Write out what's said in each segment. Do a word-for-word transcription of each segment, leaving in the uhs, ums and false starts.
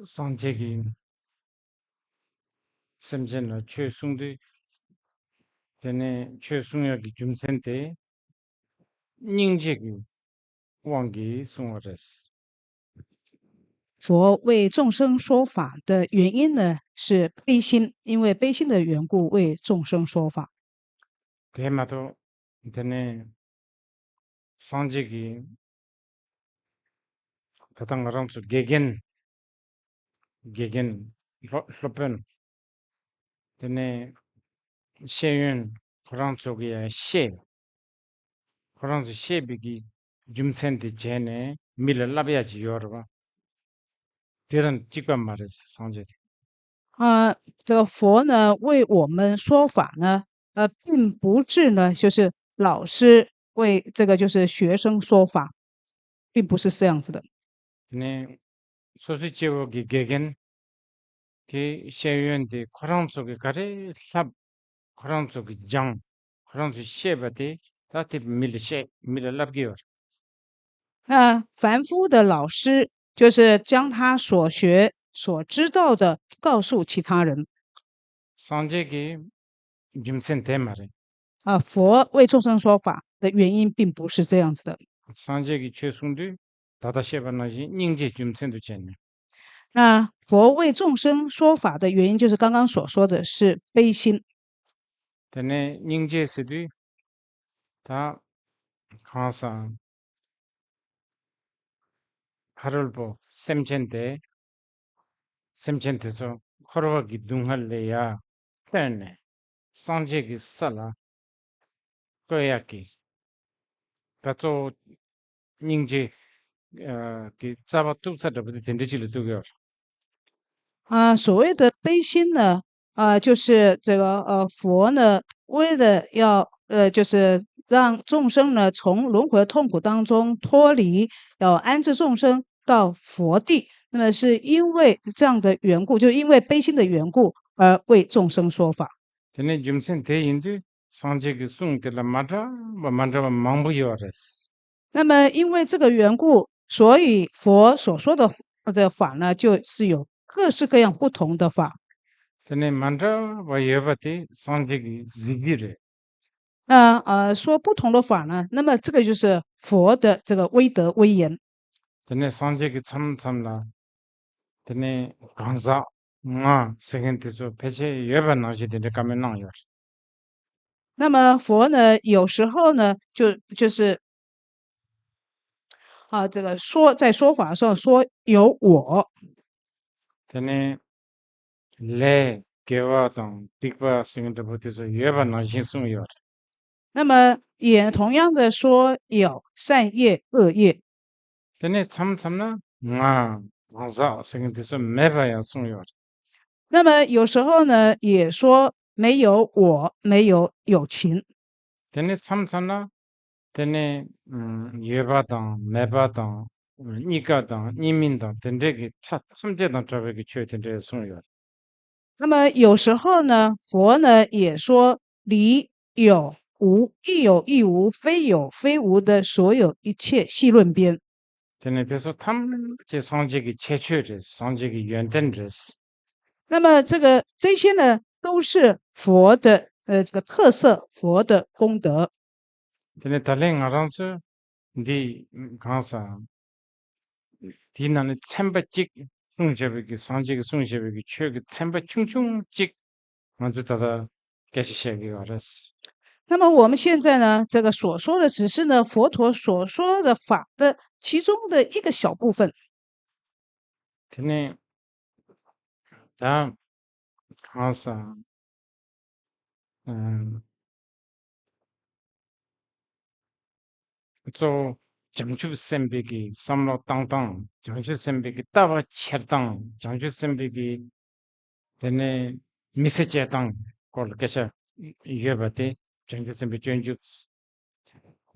སངས་རྒྱས་ཀྱིས་སེམས་ཅན་ལ་ཆོས་གསུང་དུས། དེ་ནས་ཆོས་གསུང་ཡག་གི་རྒྱུ་མཚན་དེ་སྙིང་རྗེ་གི་དབང་གིས་གསུང་བ་རེད། 佛为众生说法的原因呢，是悲心，因为悲心的缘故为众生说法。 དེ་མ་གཏོགས་དེ་ནས་སངས་རྒྱས་ཀྱིས་ད་ལྟ་ང་རང་ཚོ་དགེ་རྒན། དགེ་རྒན། སློབ་སློབ་དཔོན། དེ་ནས་ཤེས་ཡོན། ཁོ་རང་ཚོ་གི་ཡང་ཤེས། ཁོ་རང་ཚོ་ཤེས་པའི་གི་རྒྱུ་མཚན་དེ་བྱས་ནས་མི་ལ་བསླབ་ཡག་ཅིག་ཡོད་རེད་བ། དེ་དང་གཅིག་པ་མ་རེད་སངས་རྒྱས་དེ། 啊，这个佛呢为我们说法呢，呃，并不是呢，就是老师为这个就是学生说法，并不是这样子的。 དེ་ནས་སོ་སོའི་སྐྱེ་བོ་གི་དགེ་རྒན་གྱི་ཤེས་ཡོན་དེ་ཁོ་རང་ཚོ་གི་ག་རེ་བསླབ། ཁོ་རང་ཚོ་གི་སྦྱངས། ཁོ་རང་ཚོས་ཤེས་པ་དེ་ད་དེ་མི་ལ་བཤད། མི་ལ་བསླབ་ཀྱི་ཡོད་རེད། 那凡夫的老师就是将他所学所知道的告诉其他人。 སངས་རྒྱས་ཀྱི་རྒྱུ་མཚན་དེ་མ་རེད། 啊，佛为众生说法的原因并不是这样子的。 སངས་རྒྱས་ཀྱིས་ཆོས་གསུང་དུས་ད་ལྟ་བཤད་པ་ནང་བཞིན་སྙིང་རྗེའི་རྒྱུ་མཚན་དུ་བྱས་ནས། 那佛为众生说法的原因，就是刚刚所说的是悲心。 དེ་ནས་སྙིང་རྗེ་ཟེར་དུས་ད་གང་ཟག་ཕ་རོལ་པོ་སེམས་ཅན་དེ། སེམས་ཅན་དེ་ཚོ་འཁོར་བ་གི་སྡུག་བསྔལ་ལས་ཡར་བཏོན་ནས་སངས་རྒྱས་ཀྱི་ས་ལ་བཀོད་ཡག་གི་ད་གཙོ་བོ་སྙིང་རྗེ་ཨ་གི་རྩ་བ་གཏུགས་ས་འདྲ་པོ་དེ་དེ་འདྲ་ཅིག་ལ་གཏུགས་ཡོད། 啊，所谓的悲心呢，啊，就是这个呃，佛呢，为了要呃，就是让众生呢从轮回痛苦当中脱离，要安置众生到佛地。那么是因为这样的缘故，就因为悲心的缘故而为众生说法。 དེ་ནས་རྒྱུ་མཚན་དེ་ཡིན་དུས་སངས་རྒྱས་ཀྱི་གསུང་དེ་ལ་མ་འདྲ་བ་མ་འདྲ་བ་མང་པོ་ཡོད་རེད། 那么因为这个缘故，所以佛所说的的法呢，就是有各式各样不同的法。 དེ་ནས་མ་འདྲ་བ་ཡོད་པ་དེ་སངས་རྒྱས་ཀྱི་གཟིགས་རྒྱུ་རེད། 那呃，说不同的法呢，那么这个就是佛的这个威德威严。 དེ་ནས་སངས་རྒྱས་ཀྱི་མཚམས་མཚམས་ལ་དེ་ནས་གང་ཟག་ང་ཟེར་མཁན་དེ་ཚོ་ཕལ་ཆེར་ཡོད་པ་ནང་བཞིན་དེ་འདྲའི་བཀའ་མོལ་གནང་ཡོད། 那么佛呢，有时候呢，就就是啊，这个说在说法上说有我。 དེ་ནས་ལས་དགེ་བ་དང་སྡིག་པ་ཟེར་མཁན་འདྲ་པོ་དེ་ཚོ་ཡོད་པ་ནང་བཞིན་གསུངས་ཡོད། 那么也同样的说有善业、恶业。 དེ་ནས་མཚམས་མཚམས་ན་ང་གང་ཟག་ཟེར་མཁན་དེ་ཚོ་མེད་པ་ཡང་གསུངས་ཡོད། 那么有时候呢，也说没有我，没有有情。 དེ་ནས་མཚམས་མཚམས་ན་དེ་ནས་ཡོད་པ་དང་མེད་པ་དང་གཉིས་ཀ་དང་གཉིས་མིན་དང་དེ་འདྲའི་གི་མཐའ་ཐམས་ཅད་དང་བྲལ་བའི་གི་ཆོས་དེ་འདྲ་གསུངས་ཡོད། 那么有时候呢，佛呢也说离有无、亦有亦无、非有非无的所有一切细论篇。 དེ་ནས་དེ་ཚོ་ཐམས་ཅད་སངས་རྒྱས་ཀྱི་ཁྱད་ཆོས་རེད། སངས་རྒྱས་ཀྱི་ཡོན་ཏན་རེད། 那么这个这些呢，都是佛的呃这个特色，佛的功德。 དེ་ནས་ད་ལན་ང་རང་ཚོས་འདི་གང་ཟག་དེའི་ནང་ནས་ཚན་པ་གཅིག་གསུངས་བཞག་པའི་གི་སངས་རྒྱས་ཀྱིས་གསུངས་བཞག་པའི་གི་ཆོས་ཀྱི་ཚན་པ་ཆུང་ཆུང་གཅིག་ང་ཚོས་ད་ལྟ་སྐད་ཆ་བཤད་ཀྱི་ཡོད་རེད། 那么我们现在呢，这个所说的只是呢佛陀所说的法的其中的一个小部分。 དེ་ནས་ད་གང་ཟག་གཙོ་བོ་བྱང་ཆུབ་སེམས་དཔའི་གི་བསམ་བློ་བཏང་སྟངས། བྱང་ཆུབ་སེམས་དཔའི་གི་ལྟ་བ་འཁྱེར་སྟངས། བྱང་ཆུབ་སེམས་དཔའི་གི་དེ་ནས་མི་ཚེ་སྐྱེལ་སྟངས་སྐོར་ལ་སྐད་ཆ་ཡོད་པ་དེ་བྱང་ཆུབ་སེམས་དཔའི་སྤྱོད་འཇུག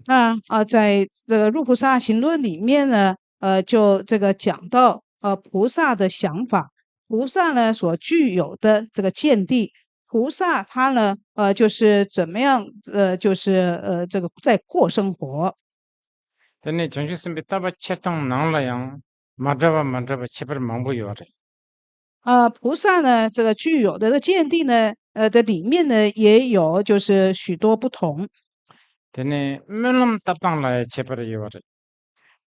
那啊，在这个《入菩萨行论》里面呢，呃，就这个讲到呃菩萨的想法，菩萨呢所具有的这个见地，菩萨他呢呃就是怎么样呃就是呃这个在过生活。 དེ་ནས་བྱང་ཆུབ་སེམས་དཔའི་ལྟ་བ་འཁྱེར་སྟངས་ནང་ལ་ཡང་མ་འདྲ་བ་མ་འདྲ་བ་ཁྱད་པར་མང་པོ་ཡོད་རེད། 呃，菩萨呢，这个具有的这见地呢，呃，的里面呢，也有就是许多不同。 དེ་ནས་སྨོན་ལམ་བཏབ་སྟངས་ལ་ཡང་ཁྱད་པར་ཡོད་པ་རེད།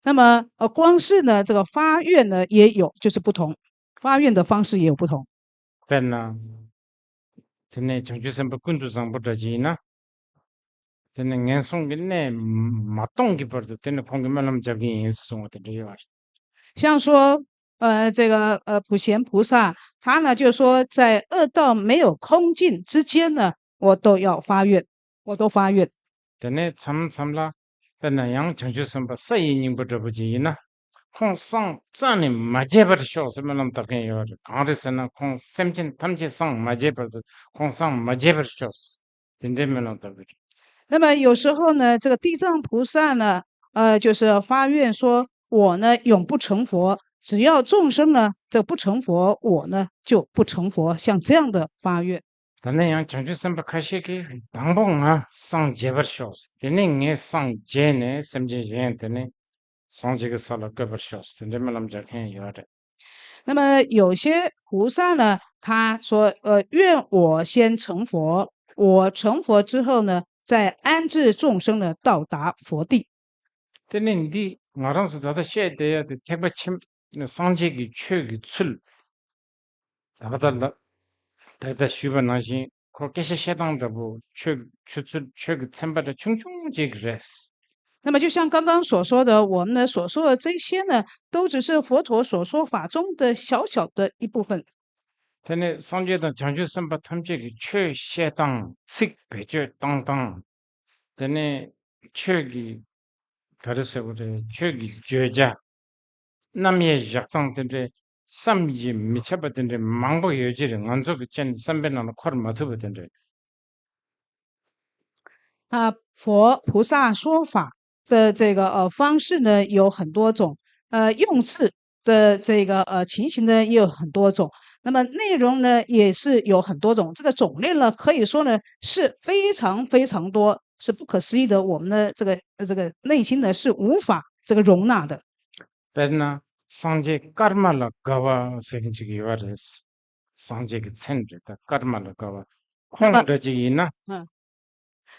那么，呃，光是呢，这个发愿呢，也有就是不同，发愿的方式也有不同。 དཔེར་ན། དེ་ནས་བྱང་ཆུབ་སེམས་དཔའ་ཀུན་ཏུ་བཟང་པོ་འདྲ་ཅིག་ཡིན་ན། དེ་ནས་ངན་སོང་གི་གནས་མ་སྟོངས་ཀྱི་བར་དུ་དེ་ནས་ཁོང་གིས་སྨོན་ལམ་རྒྱབ་ཀྱི་ཡིན་ཟེར་གསུངས་པ་དེ་འདྲ་ཡོད་པ་རེད། 像说，呃，这个呃普贤菩萨，他呢就说，在恶道没有空尽之间呢，我都要发愿，我都发愿。 དེ་ནས་མཚམས་མཚམས་ལ། དཔེར་ན་ཡང་བྱང་ཆུབ་སེམས་དཔའ་ས་ཡི་སྙིང་པོ་འདྲ་པོ་ཅིག་ཡིན་ན། ཁོང་སངས་རྩ་ནས་མ་རྒྱས་པར་ཤོག་ཟེར་སྨོན་ལམ་བཏབ་མཁན་ཡོད་རེད། གང་རེད་ཟེར་ན་ཁོང་སེམས་ཅན་ཐམས་ཅད་སངས་མ་རྒྱས་པར་དུ་ཁོང་སངས་མ་རྒྱས་པར་ཤོག་དེ་འདྲའི་སྨོན་ལམ་བཏབ་ཀྱི་རེད། 那么有时候呢，这个地藏菩萨呢，呃，就是发愿说，我呢永不成佛，只要众生呢这不成佛，我呢就不成佛，像这样的发愿。 ད་ནས་ཡང་བྱང་ཆུབ་སེམས་དཔའ་ཁ་ཤས་ཀྱིས་དང་པོ་ང་སངས་རྒྱས་པར་ཤོག་དེ་ནས་ངས་སངས་རྒྱས་ནས་སེམས་ཅན་གཞན་དེ་ནས་སངས་རྒྱས་ཀྱི་ས་ལ་བཀོད་པར་ཤོག་དེ་འདྲའི་སྨོན་ལམ་རྒྱག་མཁན་ཡོད་རེད། 那么有些菩萨呢，他说，呃，愿我先成佛，我成佛之后呢，再安置众生呢到达佛地。 དེ་ནས་འདི་ང་རང་ཚོ་ད་ལྟ་བཤད་བསྡད་ཡ་དེ་ཐེག་པ་ཆེན་སངས་རྒྱས་ཀྱི་ཆོས་ཀྱི་ཚུལ། ད་ལྟ་ལ། ད་ལྟ་ཞུས་པ་ནང་བཞིན་ཁོ་སྐད་ཆ་བཤད་སྟངས་འདྲ་པོ་ཆོས་ཆོས་ཚུལ་ཆོས་ཀྱི་ཚན་པ་འདྲ་ཆུང་ཆུང་ཅིག་རེད། 那么，就像刚刚所说的，我们呢所说的这些呢，都只是佛陀所说法中的小小的一部分。 དེ་ནས་སངས་རྒྱས་དང་བྱང་ཆུབ་སེམས་དཔའ་ཐམས་ཅད་ཀྱི་ཆོས་བཤད་སྟངས་ཚིག་བེད་སྤྱོད་བཏང་སྟངས། དེ་ནས་ཆོས་ཀྱི་ག་རེ་ཟེར་བ་རེད། ཆོས་ཀྱི་བརྗོད་བྱ། རྣམ་དབྱེ་བཞག་སྟངས་དེ་འདྲའི་བསམ་གྱིས་མི་ཁྱབ་པ་དེ་འདྲའི་མང་པོ་ཡོད་ཀྱི་རེད། ང་ཚོ་གི་སྤྱན་བསམ་པའི་ནང་ལ་འཁོར་མ་ཐུབ་པ་དེ་འདྲའི། 啊，佛菩萨说法的这个呃方式呢有很多种，呃，用字的这个呃情形呢也有很多种，那么内容呢也是有很多种，这个种类呢可以说呢是非常非常多，是不可思议的，我们的这个呃这个内心呢是无法这个容纳的。 དཔེར་ན་སངས་རྒྱས་ཀརྨ་ལ་དགའ་བ་ཟེར་མཁན་ཅིག་ཡོད་པ་རེད། སངས་རྒྱས་ཀྱི་མཚན་རེད། ད་ཀརྨ་ལ་དགའ་བ་ཁོང་འདྲ་ཅིག་ཡིན་ན།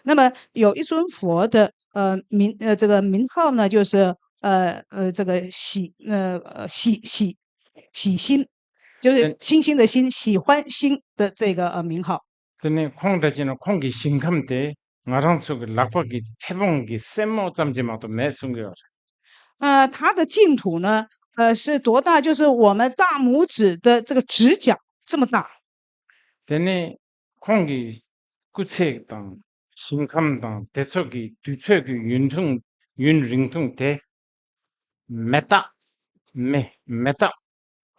那么有一尊佛的呃名呃这个名号呢，就是呃呃这个喜呃呃喜喜喜心，就是星星的星，喜欢心的这个呃名号。 དེ་ནས་ཁོང་འདྲ་ཅིག་ན་ཁོང་གི་ཞིང་ཁམས་དེ་ང་རང་ཚོ་གི་ལག་པ་གི་མཐེ་བོང་གི་སེན་མོ་ཙམ་གྱིས་མ་གཏོགས་མེད་གསུང་གི་ཡོད་རེད། 呃，它的净土呢，呃，是多大？就是我们大拇指的这个指甲这么大。 དེ་ནས་ཁོང་གི་སྐུ་ཚེ་དང་ཞིང་ཁམས་དང་དེ་ཚོ་གི་དུས་ཚོད་ཀྱི་ཡུན་ཐུང་ཡུན་རིང་ཐུང་དེ། མེ་སྟག་མེ་མེ་སྟག་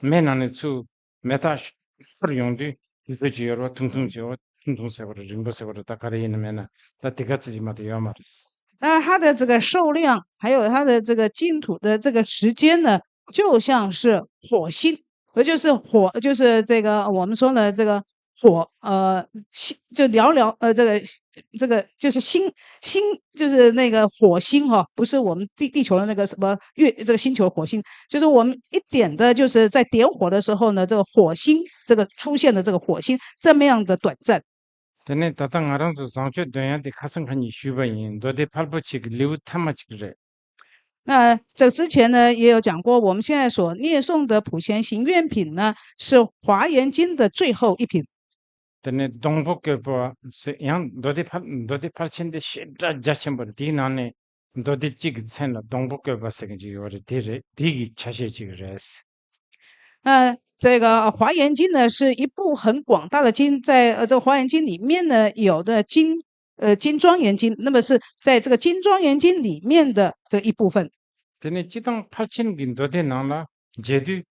མེ་ནང་ནས་ཚུར་མེ་སྟག་ཤོར་ཡོང་དུས་དུས་ཚོད་ཅིག་ཡོད་རེད་པ། ཐུང་ཐུང་ཅིག་ཡོད། ཐུང་ཐུང་ཟེར་བ་རེད། རིང་པོ་ཟེར་བ་རེད། ད་ག་རེ་ཡིན་ན་མེད་ན་ད་དེ་ག་ཙམ་ཅིག་མ་གཏོགས་ཡོད་མ་རེད། 那它的这个数量，还有它的这个净土的这个时间呢，就像是火星，呃，就是火，就是这个我们说的这个火，呃，星，就寥寥，呃，这个这个就是星星，就是那个火星哈，不是我们地地球的那个什么月，这个星球火星，就是我们一点的，就是在点火的时候呢，这个火星这个出现的这个火星这么样的短暂。 དེ་ནས་ད་ལྟ་ང་རང་ཚོ་བཟང་སྤྱོད་འདོན་ཡག་དེ་ཁ་སང་ཁ་ཉིན་ཞུས་པ་ཡིན། མདོ་སྡེ་ཕལ་པོ་ཆེ་གི་ལེའུ་ཐ་མ་གཅིག་རེད། 那这之前呢，也有讲过，我们现在所念诵的普贤行愿品呢，是华严经的最后一品。 དེ་ནས་སྡོང་པོ་བཀོད་པ་ཟེར་ཡང་མདོ་སྡེ་ཕལ་མདོ་སྡེ་ཕལ་ཆེན་དེ་ཞེ་དྲག་རྒྱ་ཆེན་པོ་རེད། དེའི་ནང་ནས་མདོ་སྡེ་གཅིག་གི་མཚན་ལ་སྡོང་པོ་བཀོད་པ་ཟེར་མཁན་ཅིག་ཡོད་རེད། དེ་རེད། དེ་གི་ཆ་ཤས་ཅིག་རེད། 那这个呃华严经呢，是一部很广大的经，在呃这个华严经里面呢，有的经呃经庄严经，那么是在这个经庄严经里面的这一部分。 དེ་ནས་སྤྱི་བཏང་ཕལ་ཆེན་གྱི་མདོ་སྡེ་ནང་ལ་མཇལ་དུས།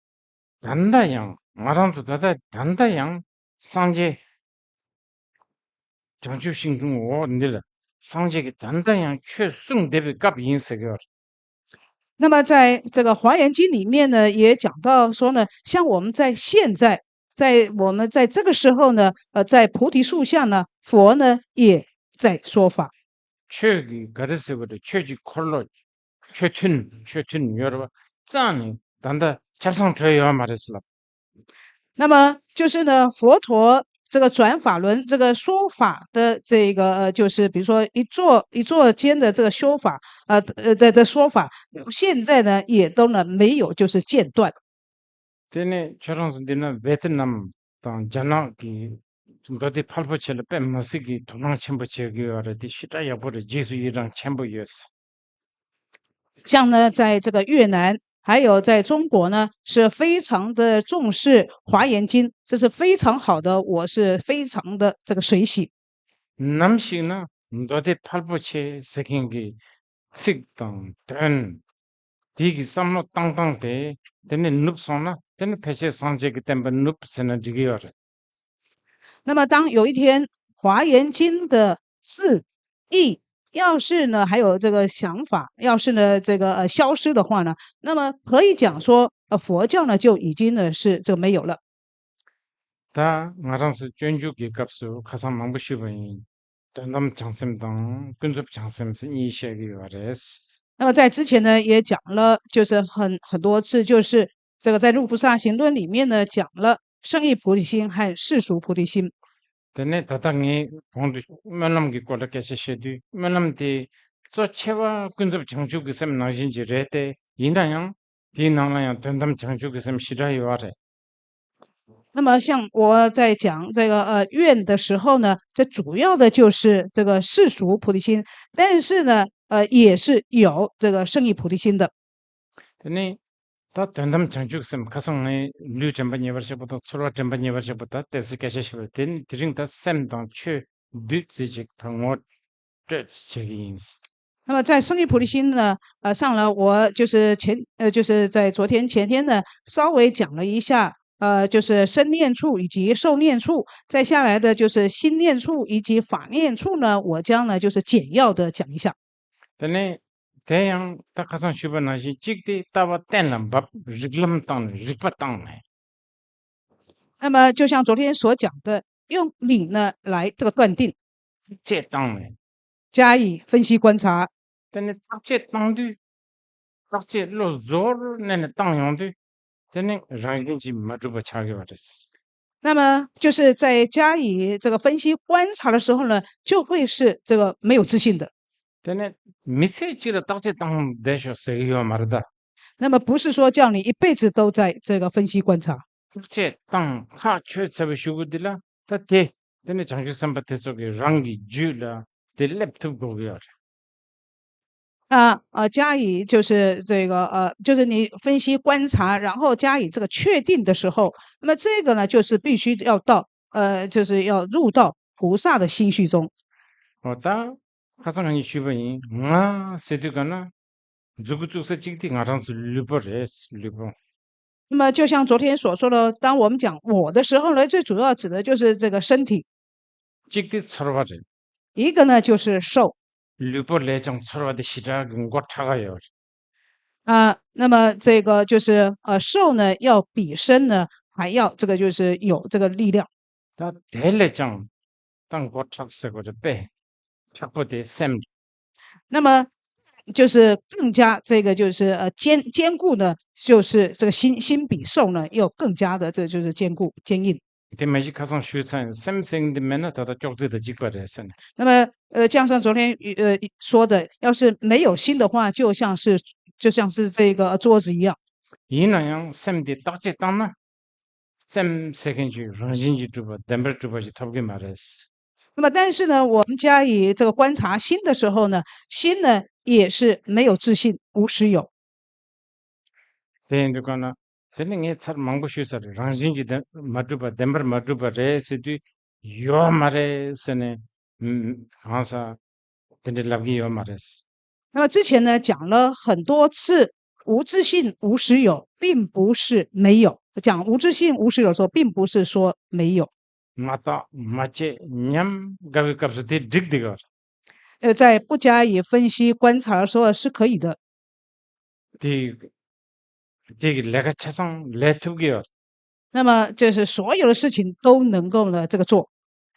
ད་ལྟ་ཡང་ང་རང་ཚོ་ད་ལྟ་ད་ལྟ་ཡང་སངས་རྒྱས་བྱང་ཆུབ་ཤིང་དྲུང་འོག་འདིར་སངས་རྒྱས་ཀྱིས་ད་ལྟ་ཡང་ཆོས་གསུང་བསྡད་པའི་སྐབས་ཡིན་ཟེར་གྱི་ཡོད་རེད། 那么在这个华严经里面呢，也讲到说呢，像我们在现在，在我们在这个时候呢，呃，在菩提树下呢，佛呢也在说法。 ཆོས་ཀྱི་ག་རེ་ཟེར་བ་རེད། ཆོས་ཀྱི་འཁོར་ལོ་ཆོས་མཐུན་ཆོས་མཐུན་ཡོད་རེད་པ། རྩ་ནས་ད་ལྟ་ཆབ་གསང་གྲོལ་ཡོད་མ་རེད་ཟེར་ལབ། 那么就是呢，佛陀这个转法轮这个说法的这个，呃，就是比如说一座一座间的这个修法，呃呃的的说法，现在呢也都呢没有就是间断。 དེ་ནས་ཁྱོད་རང་ཚོ་འདི་ན་ཝེ་ཏི་ནམ་དང་རྒྱ་ནག་གི་མདོ་སྡེ་ཕལ་པོ་ཆེ་ལ་དཔེ་མི་སྲིད་ཀྱི་དོ་སྣང་ཆེན་པོ་བྱེད་ཀྱི་ཡོད་རེད། དེ་ཞེ་དྲག་ཡག་པོ་རེད། རྗེས་སུ་ཡི་རང་ཆེན་པོ་ཡོད། 像呢，在这个越南，还有在中国呢，是非常的重视《华严经》，这是非常好的，我是非常的这个随喜。 ནམ་ཞིག་ན་མདོ་སྡེ་ཕལ་པོ་ཆེ་ཟེར་མཁན་གྱི་ཚིག་དང་དོན་དེ་གི་བསམ་བློ་བཏང་སྟངས་དེ་དེ་ནས་ནུབ་སོང་ན་དེ་ནི་ཕལ་ཆེར་སངས་རྒྱས་ཀྱི་བསྟན་པ་ནུབ་ཟེར་ན་འགྲིག་གི་ཡོད་རེད། 那么，当有一天《华严经》的字义，要是呢，还有这个想法，要是呢，这个呃消失的话呢，那么可以讲说，呃，佛教呢就已经呢是这个没有了。 ད་ང་རང་ཚོ་སྤྱོད་འཇུག་གི་སྐབས་སུ་ཁ་སང་མང་པོ་ཞུས་པ་ཡིན། དོན་དམ་བྱང་སེམས་དང་ཀུན་རྫོབ་བྱང་སེམས་ཟེར་གཉིས་བཤད་ཀྱི་ཡོད་རེད། 那么在之前呢，也讲了，就是很很多次，就是这个在《入菩萨行论》里面呢，讲了圣意菩提心和世俗菩提心。 དེ་ནས་ད་ལྟ་ངས་གོང་དུ་སྨོན་ལམ་གྱི་སྐོར་ལ་སྐད་ཆ་བཤད་དུས་སྨོན་ལམ་དེ་གཙོ་ཆེ་བ་ཀུན་རྫོབ་བྱང་ཆུབ་ཀྱི་སེམས་ནང་བཞིན་གྱི་རེད་དེ། ཡིན་ན་ཡང་དེའི་ནང་ལ་ཡང་དོན་དམ་བྱང་ཆུབ་ཀྱི་སེམས་ཞེ་དྲག་ཡོད་རེད། 那么像我在讲这个呃愿的时候呢，这主要的就是这个世俗菩提心，但是呢，呃也是有这个圣意菩提心的。 དེ་ནས་ད་དོན་དམ་བྱང་ཆུབ་སེམས། ཁ་སང་ངས་ལུས་དྲན་པ་ཉེ་བར་བཞག་པ་དང་ཚོར་བ་དྲན་པ་ཉེ་བར་བཞག་པ་ད་ཏོག་ཙམ་སྐད་ཆ་བཤད་པ་དེ་ནི་དེ་རིང་ད་སེམས་དང་ཆོས་བདུད་རྩི་གཅིག་ད་ངོ་སྤྲོད་བྱེད་ཀྱི་ཡིན། 那么在圣意菩提心呢，呃，上来我就是前呃就是在昨天前天呢稍微讲了一下，呃，就是身念处以及受念处，再下来的就是心念处以及法念处呢，我将呢就是简要的讲一下。 དེ་ནས་དེ་ཡང་ད་ཁ་སང་ཞུས་པ་ནང་བཞིན་གཅིག་དེ་ལྟ་བ་གཏན་ལ་འབེབས། རིགས་ལམ་བཏང་ནས་རིག་པ་བཏང་ནས། 那么就像昨天所讲的，用理呢来这个断定。 བརྟག་དཔྱད་བཏང་ནས། 加以分析观察。 དེ་ནས་བརྟག་དཔྱད་བཏང་དུས་བརྟག་དཔྱད་བློ་གཟུ་བོར་གནས་ནས་བཏང་ཡོང་དུས་དེ་ནི་རང་བཞིན་གྱིས་མ་གྲུབ་པ་ཆགས་ཀྱི་ཡོད་རེད། 那么就是在加以这个分析观察的时候呢，就会是这个没有自信的。 དེ་ནས་མི་ཚེ་གཅིག་ལ་བརྟག་དཔྱད་བཏང་བསྡད་ཤོག་ཟེར་གྱི་ཡོད་མ་རེད་ད། 那么不是说叫你一辈子都在这个分析观察。 བརྟག་དཔྱད་བཏང་ཐག་ཆོད་ཚར་བའི་གཞུག་གུ་འདི་ལ་ད་དེ་དེ་ནི་བྱང་ཆུབ་སེམས་དཔའ་དེ་ཚོ་གི་རང་གི་རྒྱུད་ལ་དེ་སླེབས་ཐུབ་དགོས་ཀྱི་ཡོད་རེད། 啊呃，加以就是这个呃，就是你分析观察，然后加以这个确定的时候，那么这个呢，就是必须要到呃，就是要入到菩萨的心绪中。 འོ་ད་ཁ་སང་ངས་ཞུས་པ་ཡིན། ང་ཟེར་དུས་ག་ན་མཛུ་གུ་བཙུགས་ས་གཅིག་དེ་ང་རང་ཚོ་ལུས་པོ་རེད། ལུས་པོ། 那么就像昨天所说的，当我们讲我的时候呢，最主要指的就是这个身体。 གཅིག་དེ་ཚོར་བ་རེད། 一个呢就是受。 ལུས་པོ་ལས་ཀྱང་ཚོར་བ་དེ་ཞེ་དྲག་གི་མགོ་ཁྲག་ག་ཡོད་རེད། 啊，那么这个就是呃受呢，要比身呢还要这个就是有这个力量。 ད་དེ་ལས་ཀྱང་ད་མགོ་ཁྲག་ཟེར་དགོས་རེད་པས། ཁྲག་པོ་དེ་སེམས། 那么就是更加这个就是呃坚坚固呢，就是这个心心比受呢又更加的这就是坚固坚硬。 དེ་མ་གཞི་ཁ་སང་ཞུས་ཚར་ཡིན། སེམས་ཟེར་མཁན་འདི་མེད་ན་ད་ལྟ་ཅོག་ཙེ་དང་གཅིག་པ་རེད་ཟེར་ནས། 那么呃，就像昨天呃说的，要是没有心的话，就像是就像是这个桌子一样。 ཡིན་ན་ཡང་སེམས་དེ་བརྟག་དཔྱད་བཏང་ན་སེམས་ཟེར་མཁན་གྱི་རང་བཞིན་གྱིས་གྲུབ་པ་བདེན་པར་གྲུབ་པ་ཞིག་ཐོབ་ཀྱི་མ་རེད། 那么但是呢，我们加以这个观察心的时候呢，心呢也是没有自信、无实有。 དེ་ཡིན་དུས་ག་ན་དེ་ནི་ངས་ཚར་མང་པོ་ཞུས་ཚར་རེད། རང་བཞིན་གྱིས་བདེན་མ་གྲུབ་པ་བདེན་པར་མ་གྲུབ་པ་རེད་ཟེར་དུས་ཡོད་མ་རེད་ཟེར་ནས་ཨུམ་གང་ཟག་དེ་འདྲ་ལབ་ཀྱི་ཡོད་མ་རེད། 那么之前呢讲了很多次，无自性、无实有，并不是没有。讲无自性、无实有的时候，并不是说没有。 མ་བརྟག་མ་དཔྱད་ཉམས་དགའ་བའི་སྐབས་སུ་དེ་འགྲིག་བསྡད་ཡོད་རེད། 呃，在不加以分析观察的时候是可以的。 དེ་དེ་གི་ལས་ཀ་ཆ་ཚང་ལས་ཐུབ་ཀྱི་ཡོད་རེད། 那么就是所有的事情都能够呢这个做。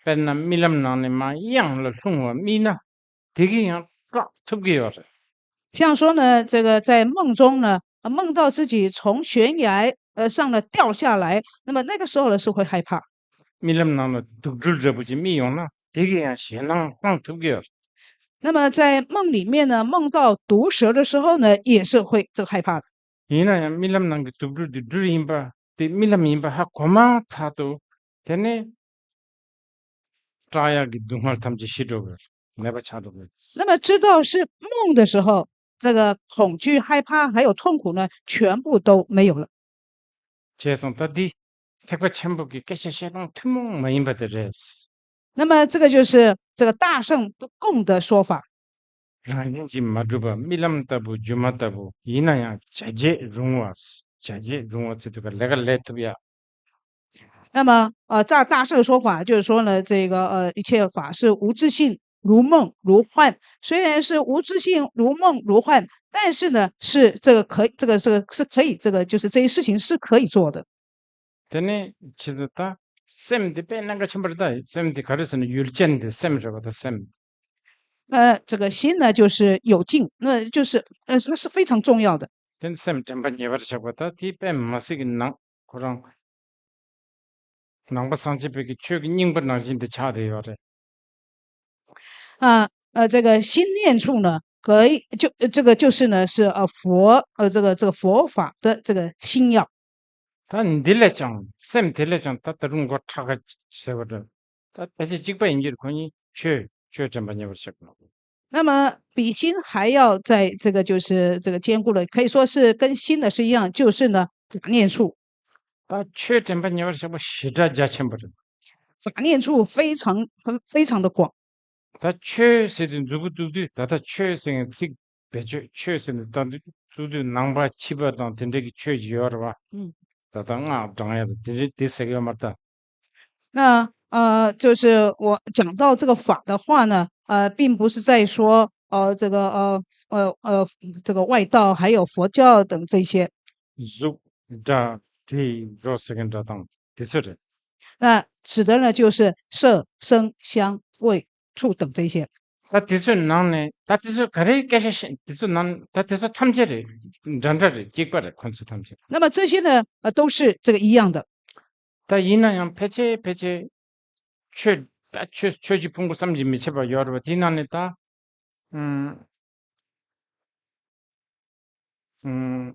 དཔེར་ན་རྨི་ལམ་ནང་ནས་མར་གཡང་ལ་ལྷུང་བ་རྨིས་ན་དེ་གི་ཡང་བཀག་ཐུབ་ཀྱི་ཡོད་རེད། 像说呢，这个在梦中呢，呃梦到自己从悬崖呃上呢掉下来，那么那个时候呢是会害怕。 རྨི་ལམ་ནང་ལ་སྡུག་སྦྲུལ་འདྲ་པོ་ཅིག་རྨིས་ཡོང་ན་དེ་གིས་ཡང་ཞེད་སྣང་བཏང་ཐུབ་ཀྱི་ཡོད། 那么在梦里面呢，梦到毒蛇的时候呢，也是会这个害怕的。 ཡིན་ན་ཡང་རྨི་ལམ་ནང་གི་སྡུག་སྦྲུལ་དེ་སྦྲུལ་ཡིན་པ་དེ་རྨི་ལམ་ཡིན་པ་ཧ་གོ་མ་ཐག་ཏུ་དེ་ནས་སྐྲག་ཡག་གི་སྡུག་བསྔལ་ཐམས་ཅད་ཞི་འགྲོ་གི་ཡོད། མེད་པ་ཆགས་འགྲོ་གི་ཡོད། 那么知道是梦的时候，这个恐惧、害怕还有痛苦呢，全部都没有了。 བྱས་ཙང་ད་འདི་ཐེག་པ་ཆེན་པོ་གི་སྐད་ཆ་བཤད་སྟངས་ཐུན་མོང་མ་ཡིན་པ་དེ་རེད། 那么这个就是这个大乘不共的说法。 རང་བཞིན་གྱིས་མ་གྲུབ་པ་རྨི་ལམ་ལྟ་བུ་སྒྱུ་མ་ལྟ་བུ་ཡིན་ན་ཡང་བྱ་བྱེད་རུང་བ། བྱ་བྱེད་རུང་བ་ཚེ་དུས་ཀ་ལས་ཀ་ལས་ཐུབ་ཡ། 那么，呃，照大乘说法，就是说呢，这个呃，一切法是无自性，如梦如幻。虽然是无自性，如梦如幻，但是呢，是这个可这个这个是可以，这个就是这些事情是可以做的。 དེ་ནས་ཁྱེད་ཚོ་ད་སེམས་འདི་དཔེ་གནད་འགག་ཆེན་པོ་རེད། ད་སེམས་འདི་ག་རེ་ཟེར་ན་ཡུལ་ཅན་འདི་སེམས་རེད་བ། ད་སེམས། 呃，这个心呢，就是有境，那就是呃，是是非常重要的。 དེ་ནི་སེམས་དྲན་པ་ཉེ་བར་བཞག་པ་ད་དེ་དཔེ་མི་སྲིད་ཀྱི་ནང་ཁོ་རང་ནང་པ་སངས་རྒྱས་པའི་གི་ཆོས་ཀྱི་སྙིང་པོ་ནང་བཞིན་དུ་ཆགས་བསྡད་ཡོད་རེད། 啊，呃，这个心念处呢，可以就呃这个就是呢是呃佛呃这个这个佛法的这个心要。 ད་འདི་ལས་ཀྱང་སེམས་དེ་ལས་ཀྱང་ད་ད་རུང་མགོ་ཁྲག་ག་ཟེར་བ་འདྲ། ད་ཕལ་ཆེར་གཅིག་པ་ཡིན་གྱི་རེད། ཁོ་གཉིས་ཆོས་ཆོས་དྲན་པ་ཉེ་བར་བཞག་ན། 那么比心还要在这个就是这个坚固的，可以说是跟心的是一样，就是呢法念处。 ད་ཆོས་དྲན་པ་ཉེ་བར་བཞག་པ་ཞེ་དྲག་རྒྱ་ཆེན་པོ་རེད། 法念处非常非常的广。 ད་ཆོས་ཟེར་དུས་མཛུབ་གུ་བཙུགས་དུས་ད་ལྟ་ཆོས་ཟེར་མཁན་ཚིག་བེད་སྤྱོད་ཆོས་ཟེར་ནས་ད་དུས་བཙུགས་དུས་ནང་པ་ཕྱི་པ་དང་དེ་འདྲ་གི་ཆོས་ཅིག་ཡོད་རེད་བ། 嗯， ད་ལྟ་སྔགས་བགྲང་ཡ་དང་དེ་འདྲ་དེ་ཟེར་གི་ཡོད་མ་རེད་ད། 那呃，就是我讲到这个法的话呢，呃，并不是在说呃这个呃呃呃这个外道还有佛教等这些。 གཟུགས་སྒྲ་དྲི་རོ་ཟེར་མཁན་འདྲ་དང་དེ་ཚོ་རེད། 那指的呢就是色、声、香、味、触等这些。 ད་དེ་ཚོའི་ནང་ནས་ད་དེ་ཚོ་ག་རེའི་སྐད་ཆ་བཤད། དེ་ཚོ་ནང་ད་དེ་ཚོ་ཐམས་ཅད་རེད། འདྲ་འདྲ་རེད། གཅིག་པ་རེད། ཁོ་ཚོ་ཐམས་ཅད། 那么这些呢，呃，都是这个一样的。 ད་ཡིན་ན་ཡང་ཕལ་ཆེར་ཕལ་ཆེར་ཆོས་ད་ཆོས་ཆོས་ཀྱི་ཕུང་པོ་བསམ་གྱིས་མི་ཁྱབ་པ་ཡོད་རེད་བ། དེའི་ནང་ནས་ད་ཨུམ་ཨུམ་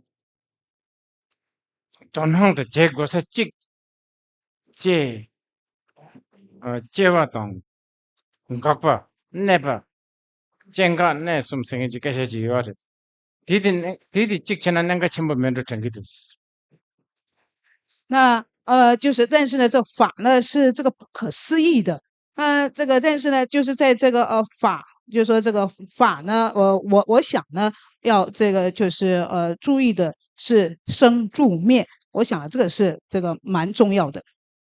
དོ་སྣང་དང་བྱེད་དགོས་ས་གཅིག་སྐྱེ། ཨ། སྐྱེ་བ་དང་། འགག་པ། གནས་པ། སྐྱེ་འགག་གནས་གསུམ་ཟེར་མཁན་གྱི་སྐད་ཆ་ཅིག་ཡོད་རེད། དེ་དེ་གནས་དེ་དེ་གཅིག་བྱས་ན་གནད་འགག་ཆེན་པོ་མེད་འགྲོ་དྲན་གྱི་འདུག 那呃，就是但是呢，这法呢是这个不可思议的，呃，这个但是呢，就是在这个呃法，就是说这个法呢，呃，我我想呢，要这个就是呃注意的是生住灭，我想这个是这个蛮重要的。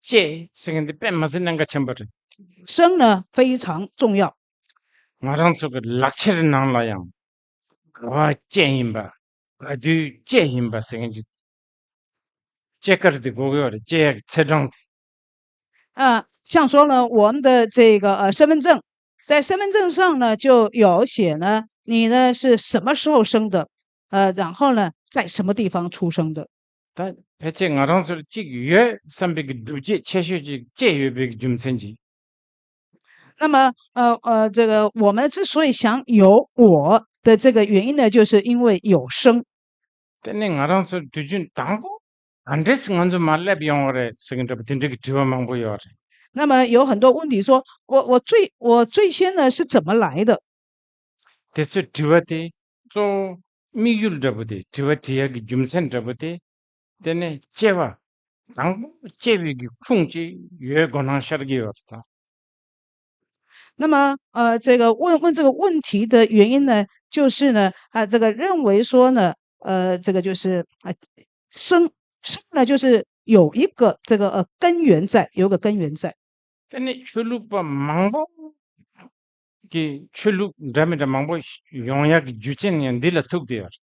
སྐྱེ་ཟེར་མཁན་དེ་དཔེ་མི་སྲིད་གནད་འགག་ཆེན་པོ་རེད། 生呢非常重要。 ང་རང་ཚོ་གི་ལག་ཁྱེར་ནང་ལ་ཡང་ག་བ་སྐྱེས་ཡིན་པ། ག་དུས་སྐྱེས་ཡིན་པ་ཟེར་མཁན་གྱི་སྐྱེས་སྐར་དེ་དགོས་ཀྱི་ཡོད་རེད། སྐྱེས་ཡག་གི་ཚེས་གྲངས་དེ། 啊，像说呢，我们的这个呃身份证，在身份证上呢就有写呢，你呢是什么时候生的，呃，然后呢在什么地方出生的。 ད་ཕལ་ཆེར་ང་རང་ཚོར་གཅིག་ཡོད་བསམ་པའི་གི་སྒྲུབ་བྱེད་ཆེ་ཤོས་ཅིག་སྐྱེས་ཡོད་པའི་གི་རྒྱུ་མཚན་གྱིས། 那么，呃呃，这个我们之所以想有我的这个原因呢，就是因为有生。 དེ་ནས་ང་རང་ཚོར་དུས་རྒྱུན་དང་པོ་ག་འདྲས་ང་ཚོ་མར་སླེབས་ཡོང་བ་རེད་ཟེར་མཁན་འདྲ་པོ་དེ་འདྲ་གི་དྲི་བ་མང་པོ་ཡོད་རེད། 那么有很多问题说，我我最我最先呢是怎么来的？ དེ་ཚོའི་དྲི་བ་དེ་གཙོ་བོ་དམིགས་ཡུལ་འདྲ་པོ་དེ། དྲི་བ་དྲི་ཡག་གི་རྒྱུ་མཚན་འདྲ་པོ་དེ། དེ་ནས་སྐྱེ་བ། དང་པོ་སྐྱེ་བའི་གི་ཁུངས་ཅིག་ཡོད་དགོས་སྣང་ཤར་གྱི་ཡོད་རེད་ད། 那么，呃，这个问问这个问题的原因呢，就是呢，啊，这个认为说呢，呃，这个就是啊，生生呢，就是有一个这个呃根源在，有个根源在。 དེ་ནས་ཆོས་ལུགས་པ་མང་པོ་གི་ཆོས་ལུགས་འདྲ་མི་འདྲ་མང་པོ་ཡོང་ཡག་གི་རྒྱུ་རྐྱེན་ཡང་འདི་ལ་ཐུག་བསྡད་ཡོད་རེད།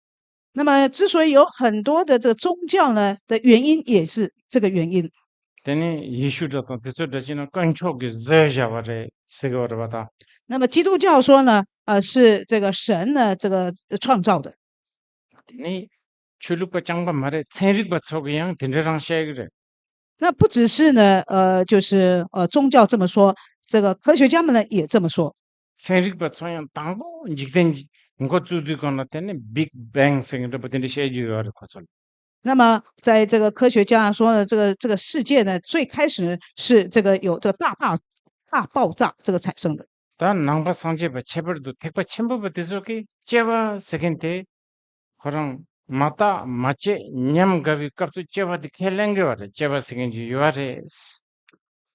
那么，之所以有很多的这个宗教呢的原因，也是这个原因。 དེ་ནས་ཡེ་ཤུ་འདྲ་དང་དེ་ཚོ་འདྲ་བྱས་ན་དཀོན་མཆོག་གིས་བཟོས་བཞག་པ་རེད་ཟེར་གི་ཡོད་རེད་བ་ད། 那么基督教说呢，呃，是这个神呢这个创造的。 དེ་ནས་ ཆོས་ལུགས་པ་རྐྱང་པ་མ་རེད། ཚན་རིག་པ་ཚོ་གི་ཡང་དེ་འདྲ་རང་བཤད་ཀྱི་རེད།那不只是呢，呃，就是呃宗教这么说，这个科学家们呢也这么说。 ཚན་རིག་པ་ཚོ་ཡང་དང་པོ་འཇིག་རྟེན་འགོ་བཙུགས་དུས་སྒང་ལ་དེ་ནི་Big Bang ཟེར་གྱི་འདྲ་པོ་དེ་འདྲ་བཤད་རྒྱུ་ཡོད་རེད་ཁོ་ཚོ་ལ། 那么，在这个科学家说呢，这个这个世界呢，最开始是这个有这个大爆大爆炸这个产生的。 ད་ནང་པ་སངས་རྒྱས་པ་ཁྱད་པར་དུ་ཐེག་པ་ཆེན་པོ་པ་དེ་ཚོ་གིས་སྐྱེ་བ་ཟེར་མཁན་དེ་ཁོ་རང་མ་བརྟགས་མ་དཔྱད་ཉམས་དགའ་བའི་སྐབས་སུ་སྐྱེ་བ་དེ་ཁས་ལེན་གྱི་ཡོད་རེད། སྐྱེ་བ་ཟེར་མཁན་ཅིག་ཡོད་རེད།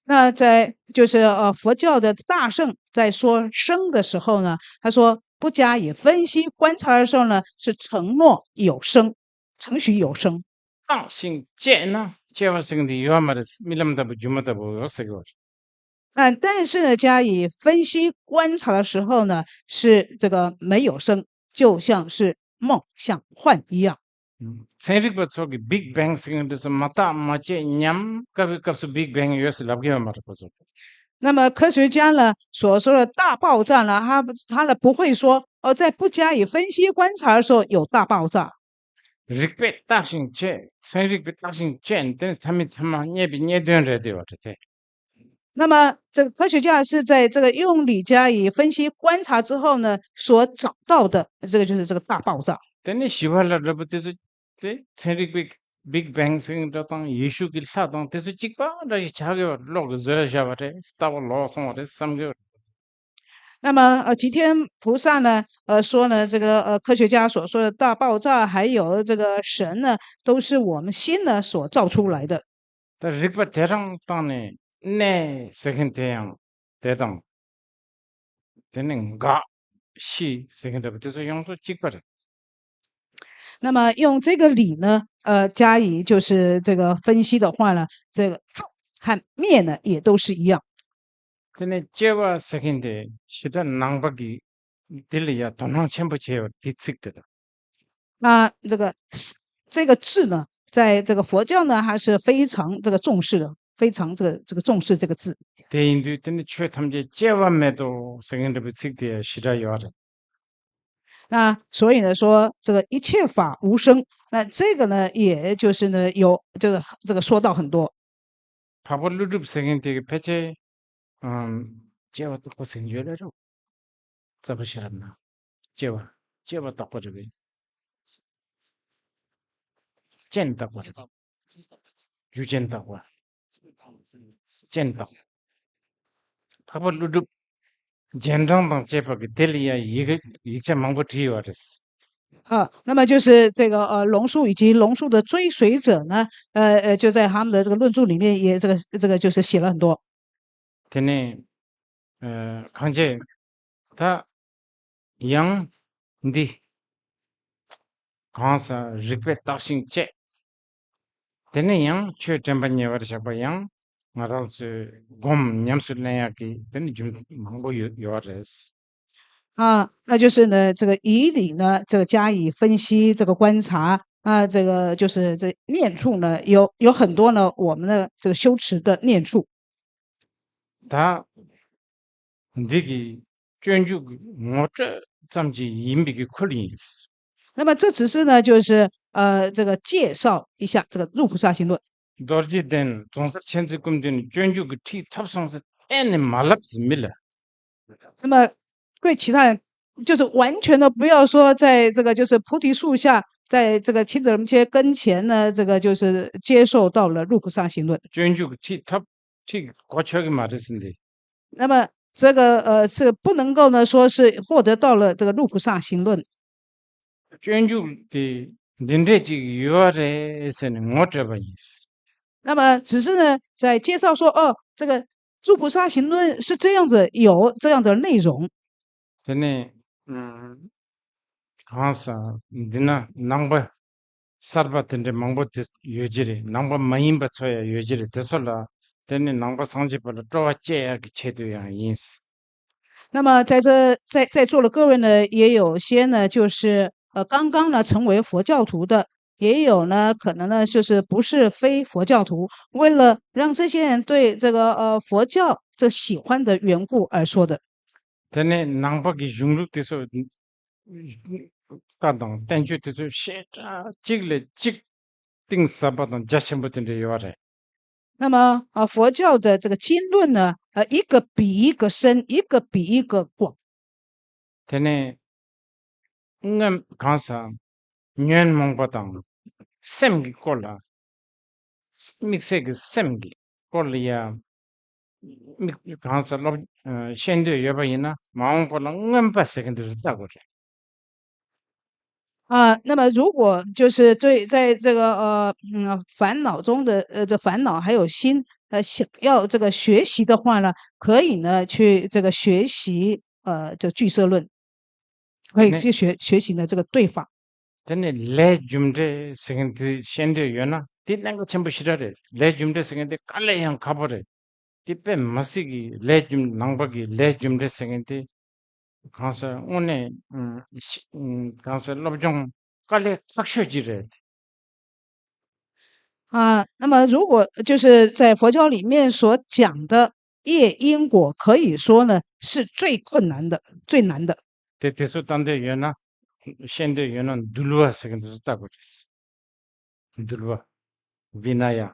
那在就是呃佛教的大乘在说生的时候呢，他说不加以分析观察的时候呢，是承诺有生，承许有生。 བརྟགས་ཤིང་དཔྱད་ན་སྐྱེ་བ་ཟེར་མཁན་དེ་ཡོད་མ་རེད། རྨི་ལམ་ལྟ་བུ་སྒྱུ་མ་ལྟ་བུ་ཡོད་ཟེར་གྱི་ཡོད་རེད། 但但是呢，加以分析观察的时候呢，是这个没有生，就像是梦像幻一样。 ཚན་རིག་པ་ཚོ་གིས་Big Bang ཟེར་མཁན་དེ་ཚོ་མ་བརྟགས་མ་དཔྱད་ཉམས་དགའ་བའི་སྐབས་སུ་Big Bang ཡོད་ཟེར་ལབ་ཀྱི་ཡོད་མ་རེད་ཁོ་ཚོ། 那么科学家呢所说的大爆炸呢，他他呢不会说哦，在不加以分析观察的时候有大爆炸。 རིགས་པས་བརྟགས་ཤིང་དཔྱད། ཚན་རིག་པས་བརྟགས་ཤིང་དཔྱད་དེ་ནི་མཐའ་མའི་མཐའ་མ་རྙེད་པའི་རྙེད་དོན་རེད་དེ་བ་རེད་དེ། 那么这个科学家是在这个用理加以分析观察之后呢，所找到的这个就是这个大爆炸。 དེ་ནི་ཞི་བ་ལྷ་འདྲ་པོ་དེ་ཚོ་དེ་ཚན་རིག་པས་Big Bang ཟེར་མཁན་འདྲ་དང་ཡེ་ཤུ་གི་ལྷ་དང་དེ་ཚོ་གཅིག་པ་འདྲ་ཞིག་ཆགས་ཀྱི་བ་རེད། ལོག་གི་བཟོས་བཞག་པ་རེད། ལྟ་བ་ལོག་སོང་བ་རེད་བསམ་གྱི་བ་རེད། 那么呃，吉天菩萨呢，呃说呢，这个呃科学家所说的大爆炸，还有这个神呢，都是我们心呢所造出来的。 ད་རིགས་པ་དེ་རང་སྟེང་ནས་གནས་ཟེར་མཁན་དེ་ཡང་དེ་དང་། དེ་ནི་འགག་ཤི་ཟེར་མཁན་འདྲ་པོ་དེ་ཚོ་ཡོངས་རྫོགས་གཅིག་པ་རེད། 那么用这个理呢，呃，加以就是这个分析的话呢，这个住和灭呢也都是一样。 དེ་ནས་སྐྱེ་བ་ཟེར་མཁན་དེ་ཞེ་དྲག་ནང་པ་གིས་དེ་ལ་ཡ་དོ་སྣང་ཆེན་པོ་བྱས་ཡོད་དེ་ཚིག་དེ་དང་། 那这个这个字呢，在这个佛教呢还是非常这个重视的，非常这个这个重视这个字。 དེ་ཡིན་དུས་དེ་ནི་ཆོས་ཐམས་ཅད་སྐྱེ་བ་མེད་དོ་ཟེར་མཁན་འདྲ་པོའི་ཚིག་དེ་ཞེ་དྲག་ཡོད་རེད། 那所以呢说，这个一切法无生，那这个呢，也就是呢有这个这个说到很多。 འཕགས་པ་ཀླུ་སྒྲུབ་ཟེར་མཁན་དེ་གི་ཕལ་ཆེར་ཨམ་སྐྱེ་བ་བརྟག་པ་ཟེར་མཁན་ཡོད་ལ་རོ། རྩ་བ་ཤེས་རབ་ན་སྐྱེ་བ་སྐྱེ་བ་བརྟག་པ་རེད་པས། རྐྱེན་བརྟག་པ་རེད། རྒྱུ་རྐྱེན་བརྟག་པ། རྐྱེན་བརྟག་འཕགས་པ་ཀླུ་སྒྲུབ་རྗེས་འབྲང་དང་བཅས་པ་གི་དེ་ལ་ཡང་ཡིག་ཡིག་ཆ་མང་པོ་བྲིས་ཡོད་རེད། 啊，那么就是这个呃龙树以及龙树的追随者呢，呃呃，就在他们的这个论著里面也这个这个就是写了很多。 དེ་ནས་ཨ་གང་བྱས་ད་ཡང་འདི་གང་ཟག་རིགས་པས་བརྟགས་ཤིང་དཔྱད། དེ་ནས་ཡང་ཆོས་དྲན་པ་ཉེ་བར་བཞག་པ་ཡང་ང་རང་ཚོས་སྒོམ་ཉམས་སུ་ལེན་ཡག་གི་དེ་ནི་རྒྱུ་མང་པོ་ཡོད་ཡོད་རེད། 啊，那就是呢，这个以理呢，这个加以分析，这个观察啊，这个就是这念处呢，有有很多呢，我们的这个修持的念处。 ད་འདི་གི་སྤྱོད་འཇུག་གི་ངོ་སྤྲོད་ཙམ་གྱི་ཡིན་པའི་གི་ཁུལ་ཡིན། 那么这只是呢，就是呃，这个介绍一下这个入菩萨行论。 རྡོ་རྗེ་གདན་རྫོང་སར་མཁྱེན་བརྩེ་ཀུན་ལྡན་སྤྱོད་འཇུག་གི་ཁྲིད་ཐོབ་སོང་ཟེར་གཏན་ནས་མ་ལབ་ཟེར་མི་ལ། 那么对其他人，就是完全的不要说在这个就是菩提树下，在这个亲子人切跟前呢，这个就是接受到了入菩萨行论。 སྤྱོད་འཇུག་གི་ཁྲིད་ཐོབ་ཁྲིད་གོ་ཆོད་གི་མ་རེད་ཟེར་འདི། 那么这个呃是不能够呢说是获得到了这个入菩萨行论。 སྤྱོད་འཇུག་དེ་འདི་འདྲས་ཅིག་ཡོད་རེད་ཟེར་ནས་ངོ་སྤྲོད་པ་ཡིན། 那么只是呢，在介绍说，哦，这个入菩萨行论是这样子，有这样的内容。 དེ་ནས་ཨ་གང་ཟག་འདི་ན་ནང་པ་གསར་པ་དེ་འདྲ་མང་པོ་དེ་ཡོད་ཀྱི་རེད། ནང་པ་མ་ཡིན་པ་ཚོ་ཡང་ཡོད་ཀྱི་རེད། དེ་ཚོ་ལ་དེ་ནི་ནང་པ་སངས་རྒྱས་པ་ལ་སྤྲོ་བ་སྐྱེ་ཡག་གི་ཆེད་དུ་ཡང་ཡིན། 那么在这在在座的各位呢，也有些呢，就是呃刚刚呢成为佛教徒的，也有呢可能呢就是不是非佛教徒。为了让这些人对这个呃佛教这喜欢的缘故而说的。 དེ་ནས་ནང་པ་གི་གཞུང་ལུགས་དེ་ཚོ་ བཀའ་དང་བསྟན་བཅོས་དེ་ཚོ་ཞེ་དྲག་གཅིག་ལས་གཅིག་གཏིང་ཟབ་པ་དང་རྒྱ་ཆེན་པོ་དེ་འདྲ་ཡོད་རེད། 那么啊，佛教的这个经论呢，呃，一个比一个深，一个比一个广。 དེ་ནས་སྔོན་གང་ཟག་ཉོན་མོངས་པ་དང་སེམས་ཀྱི་སྐོར་ལ། དམིགས་བསལ་གྱི་སེམས་ཀྱི་སྐོར་ལ་ཡ་དམིགས་གང་ཟག་སློབ་ཤེས་འདོད་ཡོད་པ་ཡིན་ན་མ་འོངས་པ་ལ་མངོན་པ་ཟེར་མཁན་དེ་ཚོ་ལྟ་དགོས་རེད། 啊，那么如果就是对在这个呃嗯烦恼中的呃这烦恼还有心呃想要这个学习的话呢，可以呢去这个学习呃这俱舍论，可以去学学习呢这个对法。 དེ་ནས་ལས་རྒྱུ་འབྲས་ཟེར་མཁན་དེ་ཤེས་འདོད་ཡོད་ན་དེ་གནད་འགག་ཆེན་པོ་ཞེ་དྲག་རེད། ལས་རྒྱུ་འབྲས་ཟེར་མཁན་དེ་དཀའ་ལས་ཡང་ཁག་པོ་རེད། དེ་དཔེ་མི་སྲིད་ཀྱི་ལས་རྒྱུ་ནང་པ་གི་ལས་རྒྱུ་འབྲས་ཟེར་མཁན་དེ་གང་ཟག་དངོས་གནས་གང་ཟག་སློབ་སྦྱོང་དཀའ་ལས་ཁག་ཤོས་ཅིག་རེད། 啊，那么如果就是在佛教里面所讲的业因果，可以说呢是最困难的、最难的。 དེ་དེ་ཚོ་ལྟ་འདོད་ཡོད་ན་ཤེས་འདོད་ཡོད་ན་འདུལ་བ་ཟེར་གི་འདི་ཚོ་ལྟ་དགོས་རེད། འདུལ་བ། བི་ན་ཡ།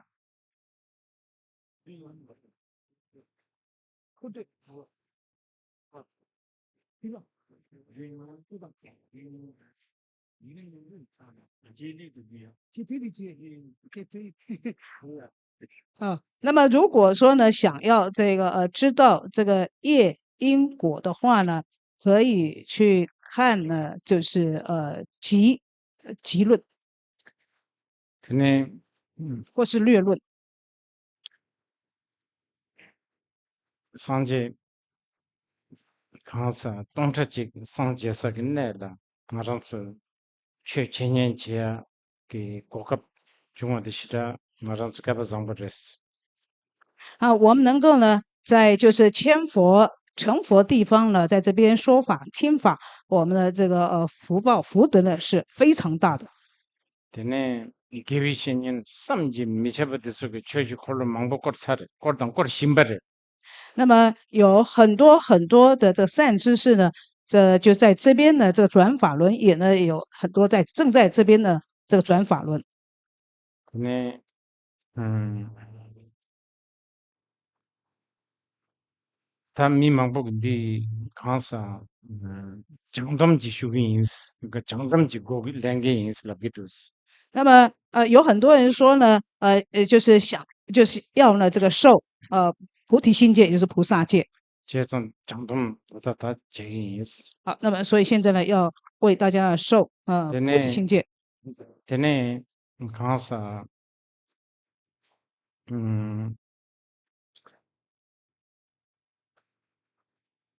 ཨ，那么如果说呢，想要这个呃知道这个业因果的话呢，可以去看呢，就是呃集集论。 དེ་ནས་或是略论。 སངས་རྒྱས་གང་ཟག་སྟོང་ཕྲག་གཅིག་སངས་རྒྱས་ས་གི་གནས་ལ་ང་རང་ཚོ་ཆོས་འཆད་ཉན་བྱེད་ཡ་གི་གོ་སྐབས་བྱུང་བ་དེ་ཞེ་དྲག་ང་རང་ཚོ་སྐལ་པ་བཟང་པོ་རེད། 啊，我们能够呢，在就是千佛成佛地方呢，在这边说法听法，我们的这个呃福报福德呢是非常大的。 དེ་ནས་དགེ་བའི་བཤེས་གཉེན་བསམ་གྱིས་མི་ཁྱབ་པ་དེ་ཚོ་གི་ཆོས་ཀྱི་འཁོར་ལོ་མང་པོ་བསྐོར་ཚར་རེད། བསྐོར་དང་བསྐོར་བཞིན་པ་རེད། 那么有很多很多的这个善知识呢，这就在这边呢，这个转法轮也呢有很多在正在这边呢这个转法轮。 དེ་ནས་ཨམ། ད་མི་མང་པོ་གིས་འདི་གང་ཟག་ཨམ། བྱང་སྡོམ་གྱི་ཞུ་གི་ཡིན། བྱང་སྡོམ་གྱི་སྒོ་གི་ལེན་གི་ཡིན་ལབ་ཀྱི་འདུག 那么呃，有很多人说呢，呃呃，就是想就是要呢这个受呃菩提心戒，也就是菩萨戒。 བྱས་ཙང་བྱང་སྡོམ་ད་ད་ད་བྱེད་ཀྱི་ཡིན། 好，那么所以现在呢，要为大家受呃对菩提心戒。 དེ་ནས་གང་ཟག་ཨམ།